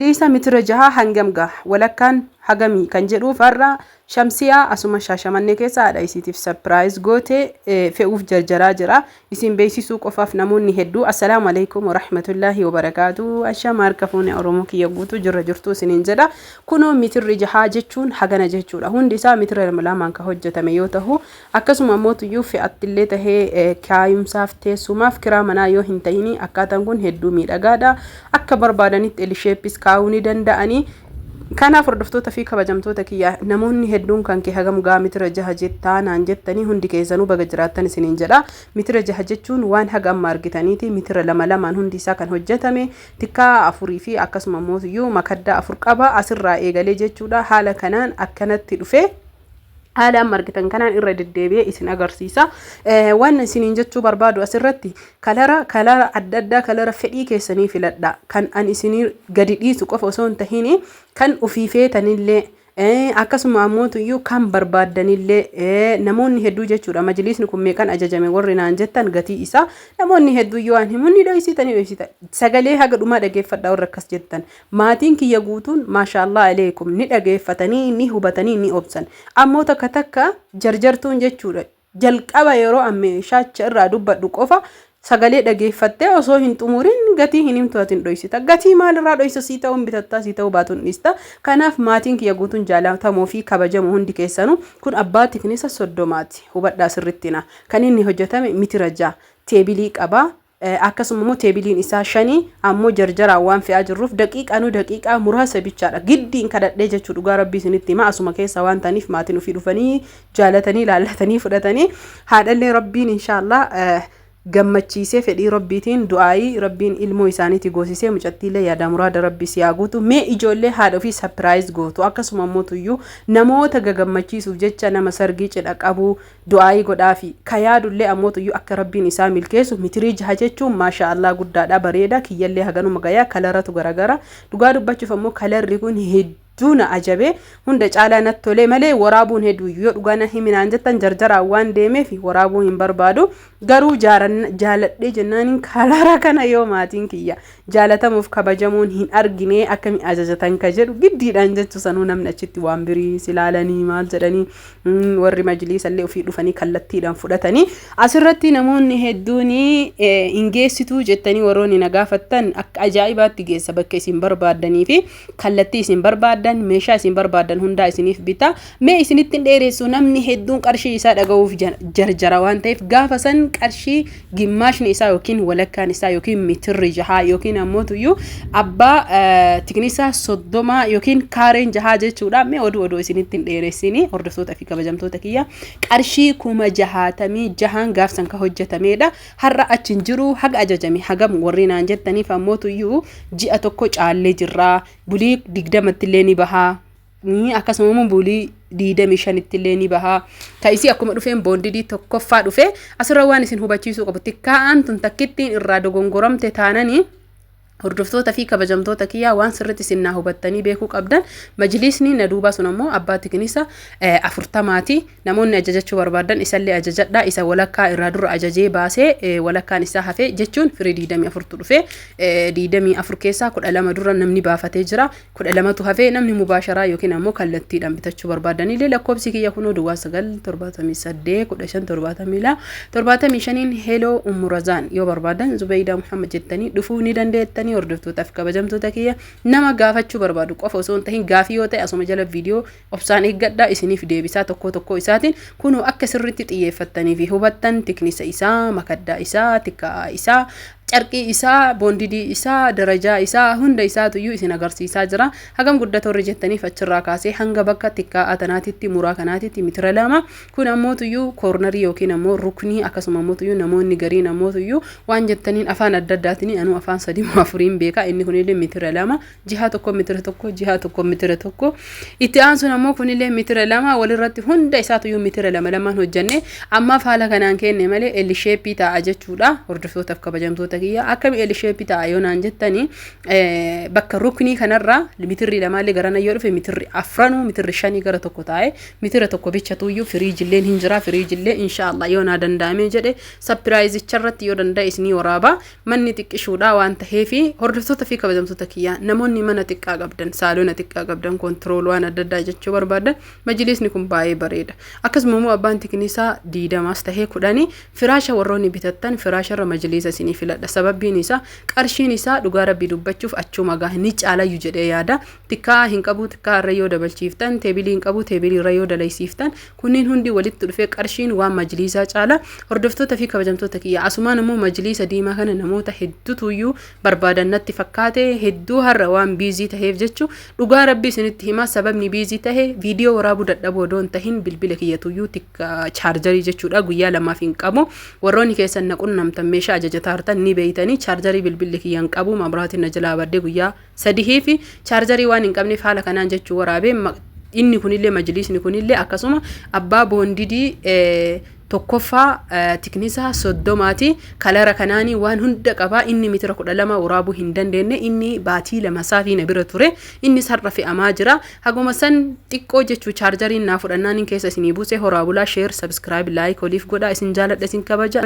Isa mitira jahaa hangam gaha? Walakkaan hagamii? Kan jedhuuf har'a Shamsiyaa asuma Shaashamannee keessa haadha isiitiif surprise goote fe'uuf jarjaraa jira. Isin beeksisuu qofaaf namoonni hedduu Assalaamu alaikum warahmatullaahi wabarakaatu. Ashama harka fuune Oromoo kiyya guutuu jirra jirtuu isiniin jedha. Kunoo mitirri jahaa jechuun hagana jechuudha. Hundi isaa mitira lama lamaan ka hojjetame yoo tahu Akkasuma ammoo tuyyuu fe'attillee tahee kaayumsaaf, teessumaaf, kiraa manaa yoo hin tahinii akkaataan kun hedduu miidhagaadha. Akka barbaadanitti L-shapes kaa'uu ni danda'anii. Kanaaf hordoftoota fi kabajamtoota kiyya namoonni hedduun kan kee hagam ga'a mitira jaha jettaa naan jettanii hundi keessanuu baga jiraattan isiniin jedha. Mitira jaha jechuun waan haga amma argitaniiti mitira lama lamaan hundi isaa kan hojjetame tikkaa afurii fi akkasuma ammoo tuyyuu makaddaa afur qaba asirraa eegalee jechuudha haala kanaan akkanatti dhufe. Haala amma argitan kanaan irra deddeebi'ee isin agarsiisa. Waan isiniin jechuu barbaadu asirratti kalara kalara adda addaa kalara fedhii keessanii filadha. Kan an isinii gadi dhiisu qofa osoo hin tahin kan ofii feetanillee akkasuma ammoo tuyyuu kan barbaaddanillee namoonni hedduu jechuudha. Majliisni kun meeqan ajajame warri naan jettan gatii isaa namoonni hedduu yoo an himu ni dhoysita ni dhoysita. Sagalee haga dhumaa dhageeffadha warri akkas jettan. Maatiin kiyya guutuun maashaallah aleeykum ni dhageeffatanii ni hubatanii ni obsan. Ammoo takka takka jarjartuun jechuudha jalqaba yeroo an meeshaacha irraa dubbadhu qofa sagalee dhageeffattee osoo hin xumurin gatii hin himtu ati hin dhoysita. Gatii maalirraa dhoysa sii ta'uun bitattaa sii ta'uu baatuun dhiista. Kanaaf maatiin kiyya guutuun jaalatamoo fi kabajamoo hundi keessanuu kun abbaa tiknisa 30ti. Hubadhaa sirritti na. Kan inni hojjetame mitira 6. Teebilii qaba. Akkasuma immoo teebiliin isaa shanii ammoo jarjaraan waan fe'aa jirruuf daqiiqaanuu daqiiqaa muraasa bichaadha. Giddiin kadhadhee jechuu dhugaa rabbii isinitti hima asuma keessa waan ta'aniif maatiin ofii dhufanii jaalatanii laallatanii fudhatanii haadhallee rabbiin inshaallah gammachiisee fedhii rabbiitiin du'aayii rabbiin ilmoo isaaniitii goosisee mucattiillee yaadaa muraada rabbii si haa guutu mee ijoollee haadha ofii sapiraayiz gootu akkasuma immoo tuyyuu namoota gagammachiisuuf jecha nama sargii cidha qabu du'aa'ii godhaafi. Ka yaadullee ammootuyyuu akka Rabbiin isaa milkeessu mitirii jaha jechuun maashaa Allah guddaadha bareeda kiyyallee haganuma gaya kalaratu garagara dhugaa dubbachuuf ammoo kalarri kun hedduu na ajabe hunda caalaa natti tolee malee waraabuun hedduuyyu yoo dhugaa na himi naan jettan jarjaraan waan deemeef waraabuu hin barbaadu garuu jaaladhee jennaaniin kalara kana yoo maatiin kiyya jaalatamuuf kabajamuun hin arginee akkami ajajatan ka jedhu giddiidhaan jechu sanuu namni achitti waan birii silaalanii maal jedhanii warri majliisallee ofii dhufanii kallattiidhaan fudhatanii asirratti namoonni hedduun hin geessituu jettanii warroonni na gaafattan akka ajaa'ibaatti geessa bakka isin barbaaddanii fi kallattii isin barbaaddan meeshaa isin barbaaddan hundaa isiniif bita mee isinitti hin dheeressu namni hedduun qarshii isaa dhaga'uuf jarjara waan ta'eef gaafa san qarshii gimmaashni isaa yookiin walakkaan isaa yookiin mitirri jahaa yookiin ammoo tuyyuu abbaa tiknisaa 30 yookiin kaareen jahaa jechuudha mee oduu oduu isinitti hin dheeressini hordoftoota fi kabajamtoota kiyya qarshii 66,000n gaafsan ka hojjetameedha har'a achi hin jiru haga ajajame hagam warri naan jettaniif ammoo tuyyuu ji'a tokko caallee jirra bulii 20tti illee ni bahaa akkasuma immoo bulii 25tti illee ni bahaa. Ka isii akkuma dhufeen boondidii tokkoffaa dhufe asirra waan isin hubachiisuu qabu tikkaa'aan tun takkittiin irraa dogongoramte taananii hordoftoota fi kabajamtoota kiyyaa waan sirriitti isin naa hubattanii beekuu qabdan majliisni na duubaa sun ammoo abbaa tiknisa 40ti namoonni ajajachuu barbaadan isallee ajajadha isa walakkaa irraa dura ajajee baasee walakkaan isaa hafee jechuun firii 24tu dhufe 24 keessaa 12 dura namni baafatee jira 12tu hafe namni mubaasharaa yookiin ammoo kallattiidhaan bitachuu barbaadanillee lakkoofsi kiyya kunoo duwwaa 9 78 15 72 75n heloo Ummu Razaan yoo barbaadan Zubeeydaa Muhammad jettanii dhufuu ni dandeettanii hordoftootaaf kabajamtoota kiyya nama gaafachuu barbaadu qofa osoo hin tahin gaafii yoo ta'e asuma jala viidiyoo obsaan eeggadhaa isiniif deebisaa tokkoo tokkoo isaatiin kunoo akka sirriitti xiyyeeffattanii fi hubattan tiknisa isaa makaddaa isaa tikkaa isaa Carqii isaa, boondidii isaa, darajaa isaa, hunda isaatuyyuu isin agarsiisaa jira. Hagam guddata warri jettaniif achirraa kaasee hanga bakka xiqqaa'aa tanaatitti muraa kanaatitti mitira 2. Kun ammootuyyuu koornarii yookiin ammoo ruknii akkasuma ammootuyyuu namoonni gariin ammootuyyuu waan jettaniin afaan adda addaatiin anuu afaan sadii moo afuriin beeka inni kunillee mitira 2 jihaa tokko mitira 1 jihaa tokko mitira 1 itti aansuun ammoo kunillee mitira 2 walirratti hunda isaatuyyuu mitira 2 lamaan hojjenne ammaaf haala kanaan kenne malee L shape ta'a jechuudha hordoftootaaf kabajamtoota kiyya. Akkami L shape ta'a yoo naan jettanii, bakka ruknii kanarraa mitirri lamaallee garana yoo dhufe, mitirri afranuu, mitirri shanii gara tokko taa'e, mitira tokko bichatuuyyuu firiijilleen hin jira. Firiijillee inshaallah yoo naa danda'ame jedhe, surprise irratti yoo danda'e isinii waraaba. Manni xiqqishuudha waan taheefi, hordoftoota fi kabajamtoota kiyyaa, namoonni mana xiqqaa qabdan, saalona xiqqaa qabdan, control waan adda addaa jechuu barbaadan, majlisni kun baay'ee bareeda. Akkasuma immoo abbaan tiknisaa 20s tahee 10 firaasha warroonni bitattan, firaasharra majlisa isinii filadha. Sababbiin isaa qarshiin isaa, dhugaa Rabbii dubbachuuf, achuma gaa ni caalayyu jedhee yaada. Tikkaa hin qabu, tikkaa irra yoo dabalchiiftan, teebilii hin qabu, teebilii irra yoo dalaysiiftan, kunniin hundi walitti dhufee qarshiin waan majlisaa caala. Hordoftoota fi kabajamtoota kiyya, asumaan immoo majlisa diimaa kana namoota hedduutuyyuu barbaadan natti fakkaate. Hedduu har'a waan busy taheef jechu, dhugaa Rabbii isinitti himaa, sababni busy tahe viidiyoo waraabuu dadhabuu odoo hin tahin, bilbila kiyyatuyyuu charger jechuudha guyyaa 2f hin qabu. Warroonni keessan na qunnamtan, meeshaa ajajataa hartan ni beeytanii, charger bilbilli kiyya hin qabu. Mabraatiin na jalaa baddee guyyaa 3 fi charger waan hin qabneef haala kanaan jechuu waraabee. Inni kunillee, majlisni kunillee akkasuma abbaa bonded tokkoffaa tiknisaa 30ti. Color kanaanii waan hunda qabaa. Inni mitira 12 waraabuu hin dandeenye. Inni baatii 2 saafii na bira ture. Inni sarra fe'amaa jira. Haguma san xiqqoo jechuu chargeriin naa fudhannaan keessa isinii buuse. Horaa bulaa. Share, subscribe, like waliif godhaa. Isin jaaladha, isin kabaja.